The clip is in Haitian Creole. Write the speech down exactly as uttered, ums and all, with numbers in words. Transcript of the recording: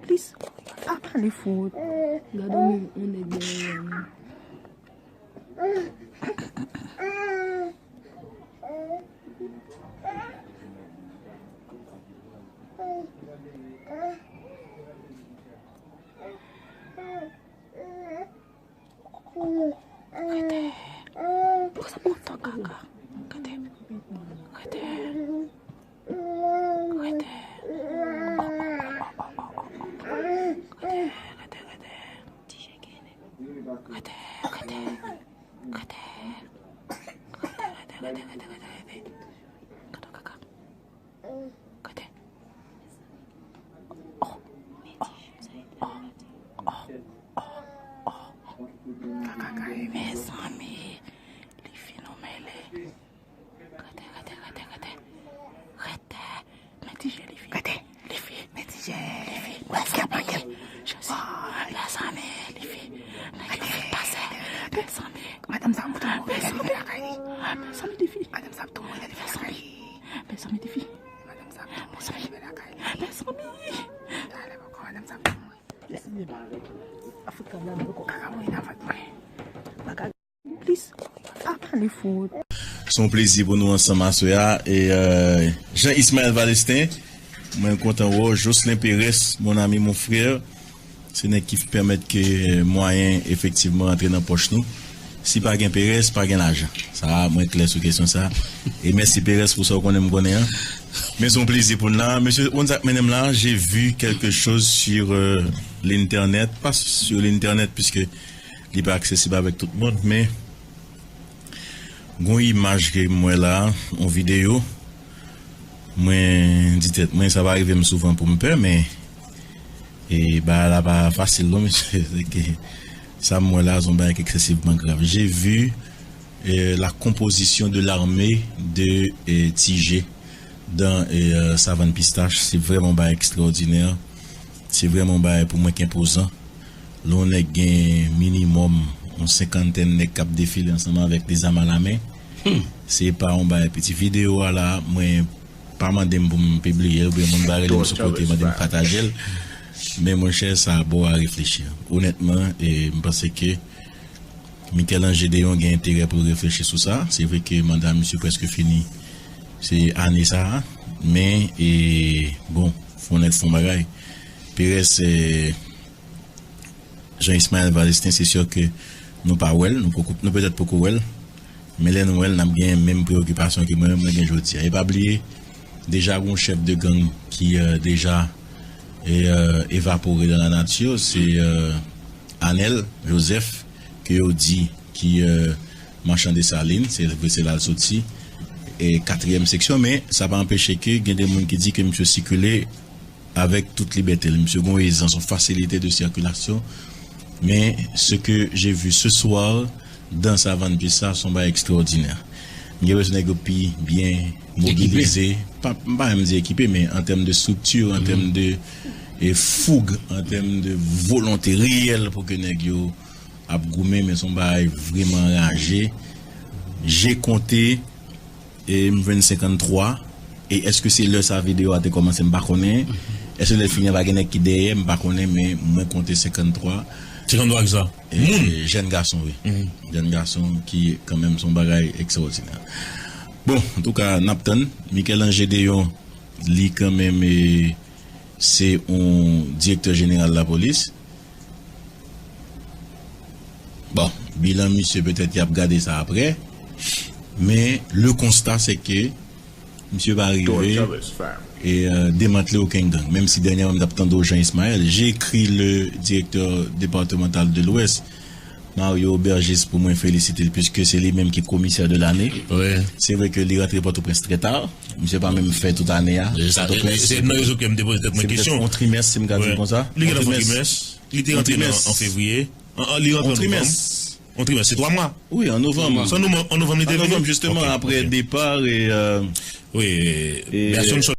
Plis, apa li fout? Gade yon, yon nèg dèyè. Rete. Poukisa m ap tann kaka? Rete. Rete. Rete. Rete, rete, rete. Rete, rete. Rete. Rete, rete, rete, rete. Gade kaka. Gade. Oh, oh, oh, oh, oh. Kaka kay, mezanmi. Li fin ou mele. Gade, gade, gade, gade. Rete. Men ti je li fin. Gade. Li fin. Men ti je. Li fin. Wè, se pa gen. Jezi. Mezanmi, li fin. Nèg yo fin pase. Mezanmi. Madanm sa ap tou mouri nan lakay li. Mezanmi, li fin. Madanm sa ap tou mouri nan lakay li. Mezanmi, li fin. Madanm sa ap tou mouri nan lakay li. Mezanmi. Talè poko, madanm sa ap tou mouri. Kaka mouri nan vant mwen. Plis. Apa li fout? Se yon plezi pou nou ansanm aswè a. E, euh, Jean Ismaël Valestin, mwen kontan wè w. Jocelyn Perez, mon ami, mon frère, se nèg ki pèmèt ke, euh, mwayen efektivman rantre nan pòch nou. Si pa gen Perez, pa gen lajan. Sa, mwen klè sou kesyon sa. E mèsi Perez pou sa w konnen m konnen an. Men se yon plezi pou n la. Mesye, ou konn sa k mennen m la? J'ai vu quelque chose sur, euh, l'internet, pas sur l'internet, puisque li pa aksesib avèk tout moun, men gon imaj ke m wè la, yon videyo. Mwen di tèt mwen, sa pa rive m souvan pou m pè, men, e, bagay la pa fasil non, mesye. Se ke sa m wè la, se yon bagay ki eksesivman grav. J'ai vu, euh, la composition de l'armée de, euh, Ti Je dans, euh, Savann Pistach. Se vrèman yon bagay ekstraòdinè. Se vrèman yon bagay pou mwen ki enpozan. Lè yon nèg gen minimòm yon senkantèn nèg k ap defile ansanm avèk de zam alamen, se pa yon bagay piti. Videyo a la, mwen pa mande m pou m pibliye l, oubyen moun pa rele m sou kote mande m pataje l. Men monchè, sa bon a reflechi. Onètman, e, m panse ke Michel-Ange Déon gen enterè pou l reflechi sou sa. Se vre ke manda misye prèske fini, se ane sa a. Men, e, bon, fò nèg fè yon bagay. Perez, e, Jean Ismaël Valestin, se si ke nou pa wè l, nou poko, nou petèt poko wè l, men lè nou wè l, n ap gen menm preyokipasyon ke mwen menm mwen gen jodi a. E pa bliye, deja gon chèf de gang ki, euh, deja, e, euh, evapore dans la nature, se, euh, Anel Joseph, ke yo di ki, euh, machan Desalin, se vre se la l soti, e katriyèm seksyon, men sa pa anpeche ke gen de moun ki di ke misye sikile avèk tout libète l. Misye gen yon ezans, yon fasilite de sikilasyon. Men, ce que j'ai vu ce soir dans Savann Pistach, se yon bagay ekstraòdinè. M gen enpresyon nèg yo pi byen mobilize. Pa, m pa menm di ekipe, men an tèm de estrikti, an tèm de, e, foug, an tèm de volonte reyèl pou ke nèg yo ap goumen, men se yon bagay vrèman anraje. J'ai compté, e m jwenn senkanntwa. E èske se lè sa videyo a te kòmanse? M pa konnen. Èske lè l fini an pa gen nèg ki dèyè? M pa konnen, men mwen konte senkanntwa. Senkanntwa kisa? E, moun? Jèn gason, wi. Jèn gason ki, kanmenm, se yon bagay ekstraòdinè. Bon, antouka, n ap tann. Michel-Ange Déon, li kanmenm, e, se yon direktè jeneral lapolis. Bon, bilan misye, petèt y ap gade sa aprè. Men, le constat, c'est que misye pa rive e, euh, demantle okenn gang. Menm si dènyèman m t ap tande w, Jean Ismaël, j'ai écrit le directeur départemental de l'Ouest, Mario Aubergiste, pou mwen felisite l, puiske se li menm ki komisè de lane. Se vre ke li rantre Pòtoprens trè ta. Misye pa menm fè tout ane a. Se sa, Pòtoprens, se nan rezo ke m te poze tèt mwen kesyon. Se petèt yon trimès, si m ka di l konsa. Li gentan fè yon trimès. Li te rantre nan, an fevriye. An, an, li rantre an novanm. Yon trimès. Se twa mwa. Wi, an novanm. Se an novanm, an novanm li te vini? An novanm, jisteman, apre depa e, euh, e, Berson